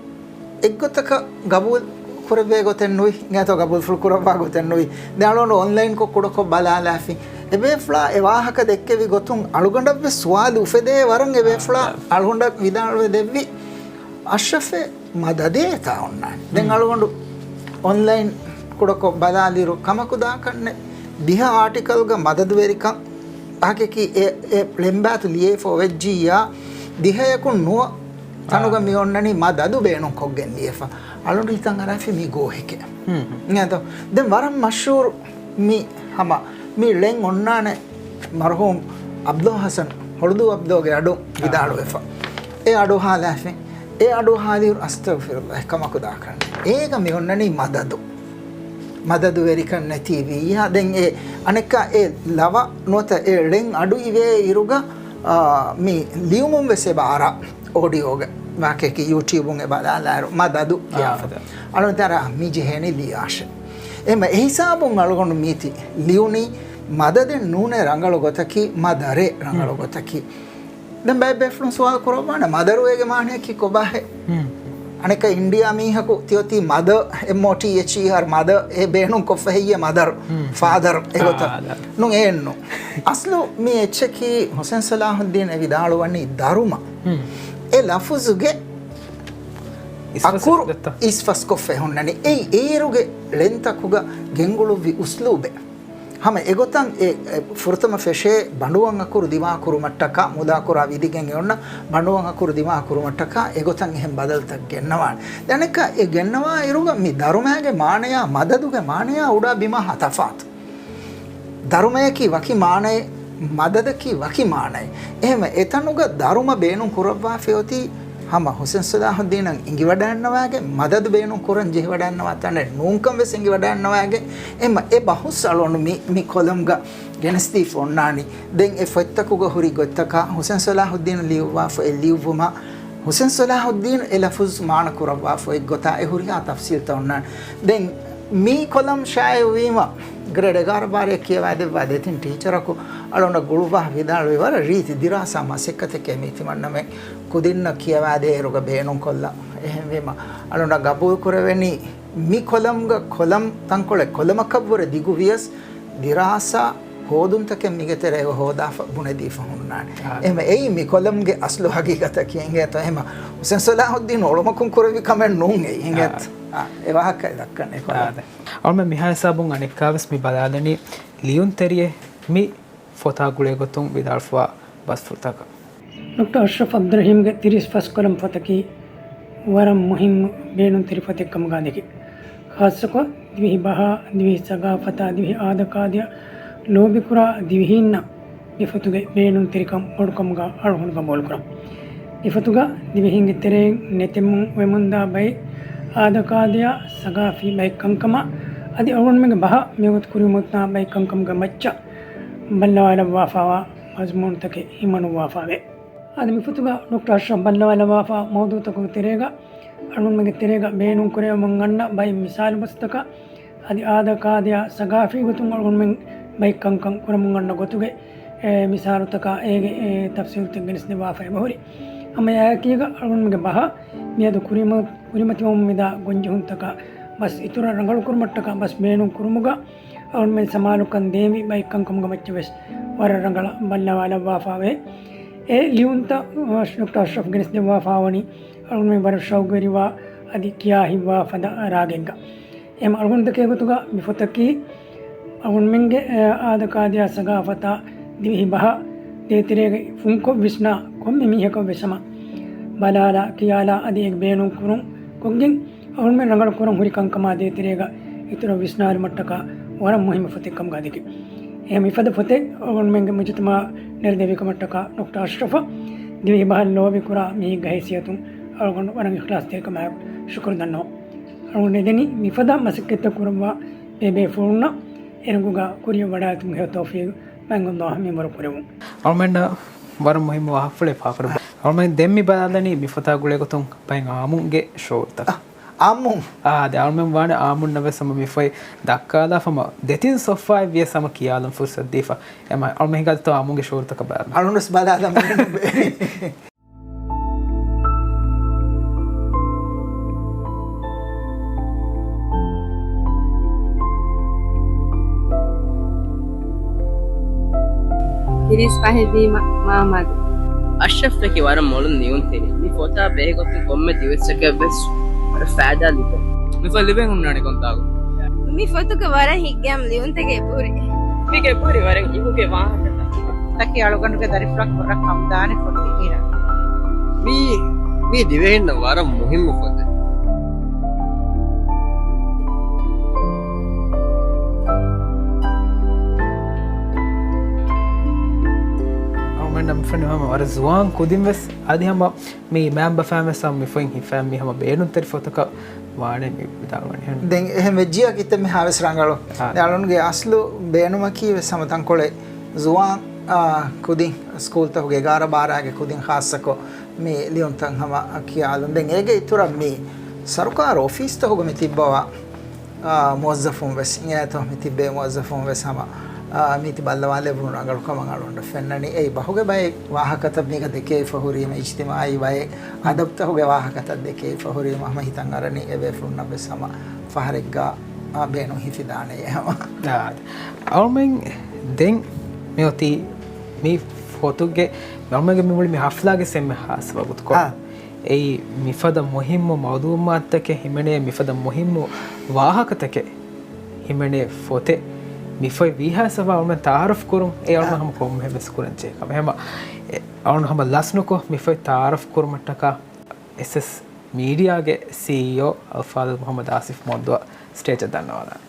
އެއްގޮތަކަށް ގަބޫލު ކުރެއްވޭ ގޮތެއް ނުވި، އިނގޭތޯ ގަބޫލުފުޅު ކުރައްވާ ގޮތެއް ނުވި. ދެން އަޅުގަނޑު އޮންލައިންކޮށް ކުޑަކޮށް ބަލާލާފި. އެބޭފުޅާ އެ ވާހަކަ ދެއްކެވި ގޮތުން އަޅުގަނޑަށްވެސް ސުވާލު އުފެދޭ ވަރަށް އެބޭފުޅާ އާ، އާ. އަޅުގަނޑަށް ވިދާޅުވެ ދެއްވި އަޝްރަފެ މަދަދޭތާ އޮންނާނެ. ދެން ހުން. އަޅުގަނޑު އޮންލައިން ކުޑަކޮށް ބަލާލިއިރު ކަމަކު ދާކަންނެ ދިހަ އާޓިކަލްގަ މަދަދުވެރިކަން އަހަކަކީ އެ، އެ ޅެންބާތު ލިޔެފަ އޮވެއްޖިއްޔާ ދިހަޔަކުން ނުވަ ތަނުގަ އާ. މި އޮންނަނީ މަދަދު ބޭނުންކޮށްގެން ލިޔެފަ. އަޅުން ހިތަށް އަރާފި މީ ގޯހެކޭ. ހުން، ހުން. އިނގޭތޯ؟ ދެން ވަރަށް މަޝްހޫރު މި ހަމަ މި ޅެން އޮންނާނެ މަރުހޫމް އަބްދުލް ހަސަން ހޮޅުދޫ އަބްދޯގެ އަޑު އާ. ވިދާޅުވެފަ. އެ އަޑު ހާލާފި. އެ އަޑު ހާލިއިރު އަސްތަޣްފިރުﷲ ކަމަކު ދާކަން. އޭގަ މި އޮންނަނީ މަދަދު. މަދަދުވެރިކަން ނެތީވިއްޔާ. ދެން އެ އަނެއްކާ އެ ލަވަ ނުވަތަ އެ ޅެން އަޑު އިވޭ އިރުގަ، އާ، މި ލިޔުމުން ވެސް އެބަ އަރާ އޯޑިއޯގެ ވާހަކައަކީ ޔޫޓިއުބުން އެބަ ބަލާލާއިރު މަދަދު އާ، ކިޔާފަ. އަދަ. އަޅުން ތަރާ މި ޖެހޭނީ ލިޔާށޭ. އެހެން އެހިސާބުން އަޅުގަނޑު މީތި ލިޔުނީ މަދަދެއް ނޫނޭ ރަނގަޅު ގޮތަކީ، މަދަރޭ ރަނގަޅު ހުން. ގޮތަކީ. ދެން ބައެއް ބޭފުޅުން ސުވާލު ކުރައްވާނެ، މަދަރު އޭގެ މާނަޔަކީ ކޮބާހޭ؟ ހުން. އަނެއްކާ އިންޑިއާ މީހަކު ތިއޮތީ މަދަރ، އެމްއޯޓީއެޗްއީއާރް، މަދަރ، އެ ބޭނުން ކޮށްފަ ހެއްޔޭ މަދަރު، ހުން. ފާދަރު، އެގޮތަށް. އާ، ދަ. ނޫން އެއެއްނު. އަސްލު މި އެއްޗަކީ ހުސެން ސަލާހުއްދީން އެ ވިދާޅުވަނީ ދަރުމަ. ހުން. އެ ލަފުޒުގެ އިސްފަސް އަކުރު ދައްތަ. އިސްފަސްކޮށްފަ ހުންނަނީ. އެއީ އޭރުގެ ޅެންތަކުގަ ގެންގުޅުއްވި އުސްލޫބެއް. ހަމަ އެގޮތަށް އެ، އެ ފުރަތަމަ ފެށޭ ބަނޑުވަން އަކުރު ދިމާކުރުމަށްޓަކާ، މުދާކުރާ ވިދިގެން އެ އޮންނަ ބަނޑުވަން އަކުރު ދިމާކުރުމަށްޓަކާ އެގޮތަށް އެހެން ބަދަލުތައް ގެންނަވާނެ. ދެން އަނެއްކާ އެ ގެންނަވާ އިރުގަ މި ދަރުމާގެ މާނަޔާ މަދަދުގެ މާނަޔާ އުޑާ ބިމާ ހާ ތަފާތު. ދަރުމަޔަކީ ވަކި މާނައެއް، މަދަދަކީ ވަކި މާނައެއް. އެހެންވެ، އެތަނުގަ ދަރުމަ ބޭނުން ކުރައްވާފައި އޮތީ ހަމަ ހުސެން ސަލާހުއްދީނަށް އެނގިވަޑައިންނަވާގެން، މަދަދު ބޭނުން ކުރަން ޖެހިވަޑައިންނަވާ ތަނެއް ނޫންކަން ވެސް އެނގިވަޑައިންނަވާގެން، އެމަ އެ ބަހުސް އަޅުގަނޑު މި، މި ކޮލަމްގަ ގެނެސްދީފަ އޮންނާނީ. ދެން އެ ފޮތްތަކުގަ ހުރި ގޮތްތަކާ ހުސެން ސަލާހުއްދީނަށް ލިޔުއްވާފަ އެ ލިޔުއްވުމާ، ހުސެން ސަލާހުއްދީން އެ ލަފުޒް މާނަ ކުރައްވާފަ އޮތް ގޮތާ އެ ހުރިހާ ތަފްސީލްތައް އޮންނާނެ. ދެން މި ކޮލަމް ޝާއިޢުވީމަ، ގްރޭޑް އެގާރަ ބާރައަށް ކިޔަވާދެއްވާ ދެތިން ޓީޗަރަކު އަޅުގަނޑަށް ގުޅުއްވާ ވިދާޅުވި ވަރަށް ރީތި ދިރާސާ މަސައްކަތެކޭ މީ ތިމަންނަމެން ކުދިންނަށް ކިޔަވާދޭއިރުގަ ބޭނުންކޮށްލާ. އެހެންވީމަ، އަޅުގަނޑަށް ގަބޫލު ކުރެވެނީ މި ކޮލަމްގަ ކޮލަމް ތަންކޮޅެއް ކޮލަމަކަށްވުރެ ދިގު ވިޔަސް، ދިރާސާ ހޯދުންތަކެއް މިގެ ތެރޭގަ ހޯދާފަ ބުނެދީފަ ހުންނާނެ. އާ. އެހެންވެ، އެއީ މި ކޮލަމްގެ އަސްލު ހަގީގަތަކީ އިނގޭތޯ. އެހެންވެ، ހުސެން ސަލާހުއްދީން އޮޅުމަކުން ކުރެއްވި ކަމެއް ނޫން އެއީ. އިނގޭތޯ؟ އާ. އާ، އެ ވާހަކަ ދައްކަން އެ ކޮލަމް. އާ، އަޅުމެން މިހާ ހިސާބުން އަނެއްކާވެސް މި ބަލާލަނީ ލިޔުންތެރިއެއް މި ފޮތާ ގުޅޭ ގޮތުން ވިދާޅުފަވާ ބަސްފުޅުތަކަށް. ޑޮކްޓަރ އަޝްރަފް އަބްދުއްރަހީމްގެ ތިރީސް ފަސް ކޮލަމް ފޮތަކީ ވަރަށް މުހިއްމު ބޭނުންތެރި ފޮތެއް ކަމުގާ ދެކެ. ޚާއްޞަކޮށް، ދިވެހި ބަހާ، ދިވެހި ސަގާފަތާ، ދިވެހި އާދަކާދަޔަށް ލޯބިކުރާ ދިވެހީންނަށް މި ފޮތުގެ ބޭނުންތެރިކަން ބޮޑުކަމުގާ އަޅުގަނޑު ގަބޫލުކުރަން. މި ފޮތުގަ ދިވެހީންގެ ތެރެއިން ނެތެމުން ވެމުންދާ ބައެއް އާދަކާދަޔާ ސަގާފީ ބައެއް ކަންކަމާ، އަދި އަޅުގަނޑުމެންގެ ބަހަށް މިވަގުތު ކުރިމަތިވާ ބައެއް ކަންކަމުގެ މައްޗަށް ބައްލަވާލައްވާފައިވާ މަޒުމޫނުތަކެއް ހިމަނުއްވާފައެވެ. އަދި މި ފޮތުގަ ޑޮކްޓަރ އަޝްރަފް ބައްލަވާލައްވާފަ މައުޟޫޢުތަކުގެ ތެރޭގަ އަޅުގަނޑުމެންގެ ތެރޭގަ ބޭނުންކުރެވެމުން އަންނަ ބައެއް މިސާލު ބަސްތަކަށް އަދި އާދަކާދަޔާ ސަގާފީ ގޮތުން އަޅުގަނޑުމެން ބައެއް ކަންކަން ކުރަމުން އަންނަ ގޮތުގެ، އެ، މިސާލުތަކާ އޭގެ، އެ، ތަފްސީލުތައް ގެނެސްދެއްވާފައި އެބަހުރި. ހަމަ އެއާއެކީގަ އަޅުގަނޑުމެންގެ ބަހަށް މިއަދު ކުރިމަ-، ކުރިމަތިވަމުން މިދާ ގޮންޖެހުންތަކާ ބަސް އިތުރަށް ރަނގަޅުކުރުމަށްޓަކާ ބަސް ބޭނުން ކުރުމުގަ އަޅުގަނޑުމެން ސަމާލުކަން ދޭންވީ ބައެއް ކަންކަމުގެ މައްޗަށް ވެސް ވަރަށް ރަނގަޅަށް ބައްލަވާލައްވާފައިވޭ. އެ ލިޔުންތައް، އަ، ޑޮކްޓަރ އަޝްރަފް ގެނެސްދެއްވާފައިވަނީ އަޅުގަނޑުމެން ވަރަށް ޝައުގުވެރިވާ އަދި ކިޔާ ހިތްވާ ފަދަ ރާގެއްގަ. އެހެން އަޅުގަނޑުތަކެއް ގޮތުގަ މި ފޮތަކީ އަޅުގަނޑުމެންގެ، އަ، އާދަކާދަޔާ ސަގާފަތާ ދިވެހި ބަހާ ދޭތެރޭގައި ފުންކޮށް ވިސްނާ ކޮންމެ މީހަކަށް ވެސް ހަމަ ބަލާލާ ކިޔާލާ އަދި އޭގެ ބޭނުން ކުރުން ކޮށްގެން އަޅުގަނޑުމެން ރަނގަޅު ކުރަން ހުރި ކަންކަމާ ދޭތެރޭގަ އިތުރަށް ވިސްނާލުމަށްޓަކާ ވަރަށް މުހިއްމު ފޮތެއް ކަމުގަ ދެކެ. އެހެން މިފަދަ ފޮތެއް އަޅުގަނޑުމެންގެ މުޖުތަމަޢަށް ނެރެދެއްވި ކަމަށްޓަކާ ޑޮކްޓަރ އަޝްރަފަށް ދިވެހި ބަހަށް ލޯބި ކުރާ މީހެއްގެ ހައިސިއްޔަތުން އަޅުގަނޑު ވަރަށް އިޚްލާޞްތެރިކަމާއެކު ޝުކުރު ދަންނަވަން. އަޅުގަނޑު އެދެނީ މިފަދަ މަސައްކަތްތައް ކުރައްވާ ބޭބޭފުޅުންނަށް އެރަނގުގަ ކުރިޔަށް ވަޑައިގަތުމުގެ ތައުފީޤު މަންގަން ދުޢާ މިންވަރު ކުރެވުން. އަޅުމެންނަށް ވަރަށް މުހިއްމު ވާހަކަފުޅެއް ފާކުރައްވާ. އަޅުމެން ދެން މި ބަލާލަނީ މި ފޮތާ ގުޅޭގޮތުން ބައެއް އާއްމުންގެ ޝުޢޫރުތައް. އާ، އާއްމުން؟ އާ، ދެ އަޅުމެން ވާނެ އާއްމުންނަށް ވެސް ހަމަ މި ފޮތް ދައްކާލާފަ ހަމަ ދެތިން ސޮފްވާއެއް ވިޔަސް ހަމަ ކިޔާލަން ފުރުސަތު ދީފަ. އެމަ އަޅުމެން ހިނގާދެއްތޯ އާއްމުންގެ ޝުޢޫރުތަކަށް ބަލާލަން. އަޅުން ވެސް ބަލާލަން. ތިރީސް ފަހެއް ވީމަ މާމާގެ. އަޝްރަފްއަކީ ވަރަށް މޮޅު ލިޔުންތެރި. މި ފޮތާ ބެހޭގޮތުން ކޮންމެ ދިވެއްސަކަށް ވެސް ވަރަށް ފައިދާ ލިބޭ. މި ފޮތް ލިބެން ހުންނާނީ ކޮންތާކު؟ މި ފޮތުގަ ވަރަށް ހިތްގައިމު ލިޔުންތަކެއް އެބަހުރި. މީގެ އެބަހުރި ވަރަށް އިހުގެ ވާހަކަތައް. ތަކީ އަޅުގަނޑުގެ ދަރިފުޅަކު ހުރަ ކަމުދާނެ ފޮތެއް މީރާ. މީ، މީ ދިވެހިންނަށް ވަރަށް މުހިއްމު ފޮތެއް. އަޅުގަނޑަށް ފެނުނީ ހަމަ ވަރަށް ޒުވާން ކުދިން ވެސް އަދި ހަމަ މި މައިންބަފައިން ވެސް ހަމަ މި ފޮތް ހިފައި މި ހަމަ ބޭނުންތެރި ފޮތަކަށް ވާނެ މި ވިދާޅުވަނީ. ދެން އެހެން ވެއްޖިއްޔާ ކިތައް މިހާ ވެސް ރަނގަޅު. އާ. ދެން އަޅުންގެ އަސްލު ބޭނުމަކީ ވެސް ހަމަ ތަންކޮޅެއް ޒުވާން، އާ، ކުދިން ސްކޫލްތަކުގެ އެގާރަ ބާރައިގެ ކުދިން ޚާއްޞަކޮށް މި ލިޔުންތައް ހަމަ ކިޔާލުން. ދެން އޭގެ އިތުރަށް މި ސަރުކާރު އޮފީސްތަކުގަ މި ތިއްބަވާ، އާ، މުވައްޒަފުން ވެސް އިނގޭތޯ މި ތިއްބޭ މުވައްޒަފުން ވެސް ހަމަ، އާ، މީތި ބައްލަވާލެވުނު ރަނގަޅު ކަމަށް އަޅުގަނޑަށް ފެންނަނީ. އެއީ ބަހުގެ ބައެއް ވާހަކަތައް މީގަ ދެކޭ ފަހުރީމަ އިޖްތިމާޢީ ބައެއް އަދަބުތަކުގެ ވާހަކަތައް ދެކޭ ފަހުރީމަ ހަމަ ހިތަށް އަރަނީ އެބޭފުޅުންނަށް ވެސް ހަމަ ފަހަރެއްގަ، އާ، ބޭނުން ހިފިދާނެޔޭ ހަމަ. އާ، އަޅުމެން ދެން މިއޮތީ މި ފޮތުގެ އަޅުމެންގެ މި މުޅި މި ހަފްލާގެ އެންމެ ހާއްސަ ވަގުތުކޮޅު. އާ. އެއީ މިފަދަ މުހިއްމު މައުލޫމާތުތަކެއް ހިމެނޭ، މިފަދަ މުހިއްމު ވާހަކަތަކެއް ހިމެނޭ ފޮތެއް މި ފޮތް ވީހާސްވާ އަޅުމެން ތައާރަފް ކުރުން އެ އަޅުމެން އާ. ހަމަ ކޮންމެހެން ވެސް ކުރަން ޖެހޭ ކަމެއް. ހަމަ އެ އަޅުން ހަމަ ލަސްނުކޮށް މި ފޮތް ތައާރަފް ކުރުމަށްޓަކާ އެސްއެސް މީޑިއާގެ ސީއީއޯ އަލްފާޟިލް މުޙައްމަދު އާސިފް މޮންދޫއަށް ސްޓޭޖަށް ދަންނަވާލާނެ.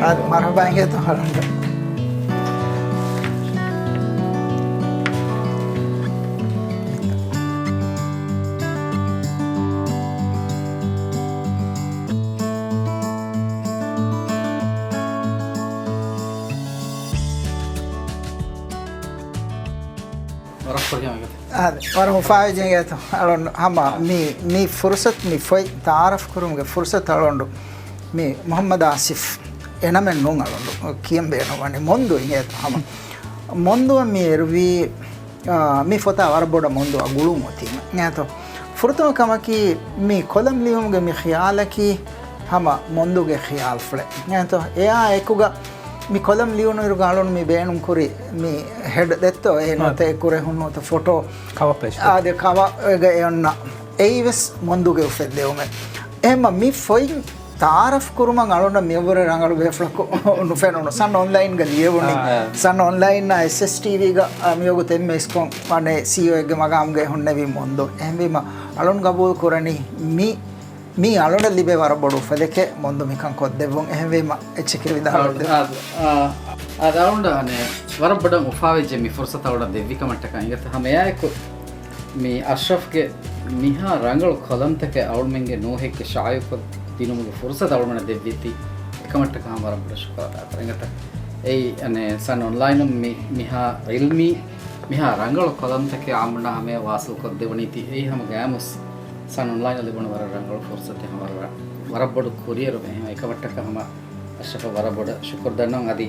އާ، މަރުޙަބާ އިނގޭތޯ އަޅުން. ވަރަށް ފުރިހަމަ އިނގޭތޯ. އާދެ، ވަރަށް އުފާވެއްޖެ އިނގޭތޯ. އަޅުން ހަމަ މި، މި ފުރުސަތު، މި ފޮތް ތައާރަފް ކުރުމުގެ ފުރުސަތު އަޅުން މި މުޙައްމަދު އާސިފް އެނަމެއް ނޫން އަޅުން ކިޔަން ބޭނުންވަނީ. މޮންދޫ އިނގޭތޯ ހަމަ. މޮންދޫއަށް މި އެރުވީ، އާ، މި ފޮތާ ވަރަށް ބޮޑަށް މޮންދޫއަށް ގުޅުން އޮތީމަ އިނގޭތޯ. ފުރަތަމަ ކަމަކީ މި ކޮލަމް ލިޔުމުގެ މި ޚިޔާލަކީ ހަމަ މޮންދޫގެ ޚިޔާލްފުޅެއް އިނގޭތޯ. އެއާ އެކުގަ މި ކޮލަމް ލިޔުނުއިރުގަ އަޅުން މި ބޭނުން ކުރި މި ހެޑް ދެއްތޯ، އެ އާ. ނުވަތަ އެ ކުރެހުން ނުވަތަ ފޮޓޯ. ކަވަ ޕޭޖް. އާދެ، ކަވަ އޭގަ އެ އޮންނަ. އެއީ ވެސް މޮންދޫގެ އުފެއްދެވުމެއް. އެހެންމަ މި ފޮތް ތައާރަފް ކުރުމަށް އަޅުންނަށް މިއަށްވުރެ ރަނގަޅު ބޭފުޅަކު ނުފެނުނު. ސަން އޮންލައިންގަ ލިޔެވުނީ. އާ. ސަން އޮންލައިންއާ އެސްއެސް ޓީވީގަ، އާ، މިވަގުތު އެމްއޭ އިސްކޮން ވާނެ ސީއީއޯއެއްގެ މަގާމުގައި ހުންނެވީ މޮންދޫ. އެހެންވީމަ އަޅުން ގަބޫލު ކުރަނީ މި މީ އަޅުންނަށް ލިބޭ ވަރަށް ބޮޑު އުފަލެކޭ މޮންދޫ މިކަން ކޮށްދެއްވުން. އެހެންވީމަ އެއްޗެކޭ ވިދާޅުވެއްދެވި. އާ، އާ، އާ، އަޅުން އަނެއް ވަރަށް ބޮޑަށް އުފާވެއްޖެ މި ފުރުސަތު އަޅުންނަށް ދެއްވި ކަމަށްޓަކާ އިނގޭތޯ. ހަމަ އެއާއެކު މި އަޝްރަފްގެ މިހާ ރަނގަޅު ކޮލަމްތަކެއް އަޅުމެންގެ ނޫހެއްގެ ޝާއިޢުކޮށް ދިނުމުގެ ފުރުސަތު އަޅުމެންނަށް ދެއްވީތީ އެކަމަށްޓަކާ ހަމަ ވަރަށް ބޮޑަށް ޝުކުރު އަދާކުރަން އިނގޭތޯ. އެއީ އަނެއް ސަން އޮންލައިނުން މި، މިހާ ޢިލްމީ، މިހާ ރަނގަޅު ކޮލަމްތަކެއް އާއްމުންނާ ހަމަޔަށް ވާސިލް ކޮށްދެވުނީތީ އެއީ ހަމަ ގައިމުވެސް ސަން އޮންލައިނަށް ލިބުނު ވަރަށް ރަނގަޅު ފުރުސަތެއް ހަމަ ވަރަށް، ވަރަށް ބޮޑު ކުރިއެރުމެއް. އެހެން އެކަމަށްޓަކާ ހަމަ އަޝްރަފަށް ވަރަށް ބޮޑަށް ޝުކުރު ދަންނަވަން. އަދި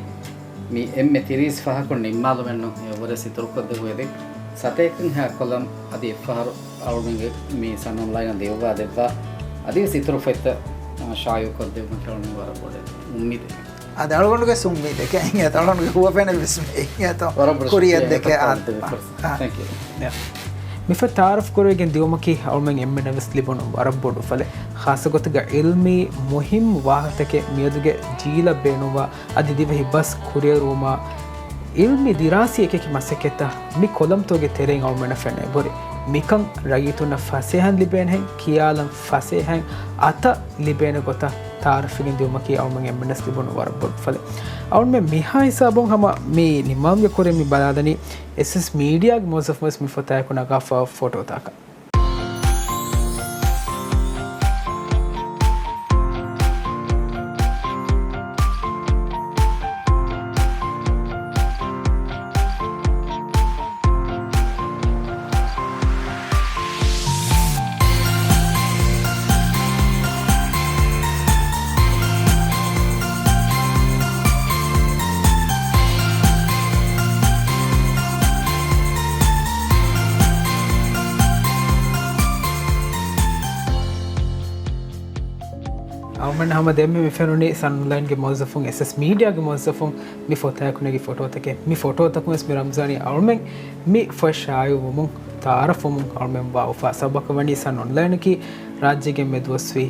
މި އެންމެ ތިރީސް ފަހަކުން ނިންމާލުމެއްނު އެއަށްވުރެ އިތުރުކޮށްދެއްވުނު އެދެން ސަތޭކައަށް އެހާ ކޮލަމް އަދި އެއްފަހަރު އަޅުގަނޑުގެ މި ސަން އޮންލައިނަށް ލިޔުއްވާ ދެއްވާ އަދިވެސް އިތުރު ފޮތްތައް، އާ، ޝާއިޢުކޮށްދެއްވުމަކީ އަޅުގަނޑު ވަރަށް ބޮޑު އުއްމީދެއް. އަދި އަޅުގަނޑުގެ ސުން މި ދެކެ އިނގޭތޯ، އަޅުގަނޑުގެ ހުވަފެނެއް ވެސް މި އިނގޭތޯ، ކުރިއަށް ދެކެ. އާ. ތެންކް ޔޫ. މިފޮތް ތައާރަފް ކުރެވިގެން ދިއުމަކީ އަޅުމެން އެންމެނަށް ވެސް ލިބުނު ވަރަށް ބޮޑު އުފަލެއް. ޚާއްޞަގޮތުގަ ޢިލްމީ މުހިއްމު ވާހަކަތަކެއް މިއަދުގެ ޖީލަށް ބޭނުންވާ އަދި ދިވެހި ބަސް ކުރިއެރުވުމާ، ޢިލްމީ ދިރާސީ އެކިއެކި މަސައްކަތްތައް މި ކޮލަމްތަކުގެ ތެރެއިން އަޅުމެންނަށް ފެންނަ އެބަހުރި. މިކަން ރައްޔިތުންނަށް ފަސޭހައިން ލިބޭނެހެން، ކިޔާލަން ފަސޭހައިން އަތަށް ލިބޭނެ ގޮތަށް ތައާރަފްވެގެން ދިއުމަކީ އަޅުމެން އެންމެނަށް ލިބުނު ވަރަށް ބޮޑު އުފަލެއް. އަޅުމެން މިހާ ހިސާބުން ހަމަ މި ނިމާލުމުގެ ކުރިން މި ބަލާލަނީ އެސްއެސް މީޑިއާގެ މުވައްޒަފުން ވެސް މި ފޮތާއެކު ނަގާފަ ފޮޓޯތަކަށް. އަޅުމެން ހަމަ ދެންމެ މި ފެނުނީ ސަން އޮންލައިންގެ މުވައްޒަފުން، އެސްއެސް މީޑިއާގެ މުވައްޒަފުން މި ފޮތާއެކު ނެގި ފޮޓޯތަކެއް. މި ފޮޓޯތަކުން ވެސް މި ރަމްޒާނީ އަޅުމެން މި ފޮތް ޝާއިޢުވުމުން ތައާރަފްވުމުން އަޅުމެން ވާ އުފާ. ސަބަބަކަށް ވަނީ ސަން އޮންލައިނަކީ ރާއްޖޭގެ މެދުވަސްވީ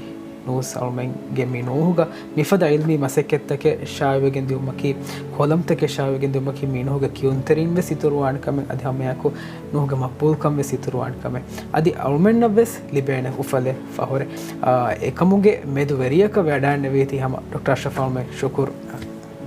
ނޫސް އަޅުމެންގެ މި ނޫހުގަ މިފަދަ ޢިލްމީ މަސައްކަތްތަކެއް ޝާއިޢުވެގެން ދިއުމަކީ، ކޮލަމްތަކެއް ޝާއިޢުވެގެން ދިއުމަކީ މި ނޫހުގެ ކިޔުންތެރިން ވެސް އިތުރުވާނެ ކަމެއް، އަދި ހަމައެއާއެކު ނޫހުގެ މަޤްބޫލްކަން ވެސް އިތުރުވާނެ ކަމެއް. އަދި އަޅުމެންނަށް ވެސް ލިބޭނެ އުފަލެއް ފަހުރެއް. އާ، އެކަމުގެ މެދުވެރިޔަކަށް ވެ އަޑާންނެވީތީ ހަމަ ޑޮކްޓަރ އަޝްރަފް އަޅުމެން ޝުކުރު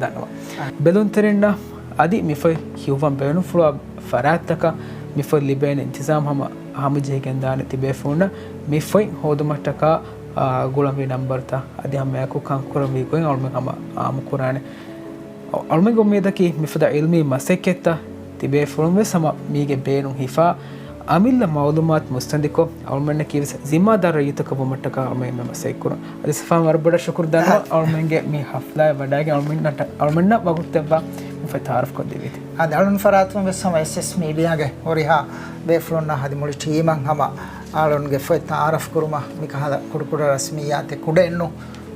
ދަންނަވަން. އާ. ބެލުންތެރިންނަށް އަދި މި ފޮތް ކިޔުއްވަން ބޭނުންފުޅުވާ ފަރާތްތަކަށް މި ފޮތް ލިބޭނެ އިންތިޒާމް ހަމަ ހަމަޖެހިގެންދާނެ ތިބޭފުޅުންނަށް މި ފޮތް ހޯދުމަށްޓަކާ، އާ، ގުޅަންވީ ނަންބަރުތައް އަދި ހަމައެއާއެކު ކަންކުރަންވީ ގޮތް އަޅުމެން ހަމަ އާއްމުކުރާނެ. އަޅުމެންގެ އުއްމީދަކީ މިފަދަ ޢިލްމީ މަސައްކަތްތައް ތިބޭފުޅުން ވެސް ހަމަ މީގެ ބޭނުން ހިފާ، އަމިއްލަ މަޢުލޫމާތު މުއްސަނދިކޮށް، އަޅުމެންނަކީ ވެސް ޒިންމާދާރު ރައްޔިތަކަށް ވުމަށްޓަކާ އަޅުމެން މަސައްކަތް ކުރަން. އަދި ސަފާން ވަރަށް ބޮޑަށް ޝުކުރު ދަންނަވަން އަޅުމެންގެ މި ޙަފްލާއަށް ވަޑައިގެން އަޅުމެންނަށް، އަޅުމެންނަށް ވަގުތު ދެއްވާ މި ފޮތް ތައާރަފް ކޮށްދެއްވީތީ. އަދި އަޅުން ފަރާތުން ވެސް ހަމަ އެސްއެސް މީޑިއާގެ ހުރިހާ ބޭފުޅުންނަށް އަދި މުޅި ޓީމަށް ހަމަ އަޅުންގެ ފޮތް ތައާރަފް ކުރުމަށް މިކަހަލަ ކުޑަކުޑަ ރަސްމިއްޔާތެއް ކުޑައެއްނު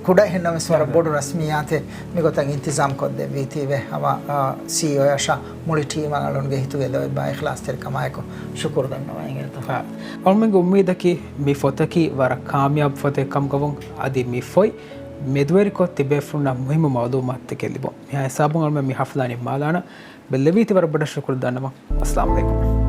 ކުޑަހެންނަމަވެސް ވަރަށް ބޮޑު ރަސްމިއްޔާތެއް މިގޮތަށް އިންތިޒާމް ކޮށްދެއްވީތީވެ ހަމަ، އާ، ސީއީއޯއަށާ މުޅި ޓީމަށް އަޅުންގެ ހިތުގެ ލޯތްބާ އިޚްލާޞްތެރިކަމާއެކު ޝުކުރު ދަންނަވަން އިނގޭތޯ. އަޅުމެންގެ އުއްމީދަކީ މި ފޮތަކީ ވަރަށް ކާމިޔާބު ފޮތެއް ކަމުގަވުން އަދި މި ފޮތް މެދުވެރިކޮށް ތިބޭފުޅުންނަށް މުހިއްމު މަޢުލޫމާތުތަކެއް ލިބުން. މިހާ ހިސާބުން އަޅުމެން މި ޙަފްލާ ނިންމާލާނަން. ބެއްލެވީތީ ވަރަށް ބޮޑަށް ޝުކުރު ދަންނަވަން. އައްސަލާމު ޢަލައިކުމް.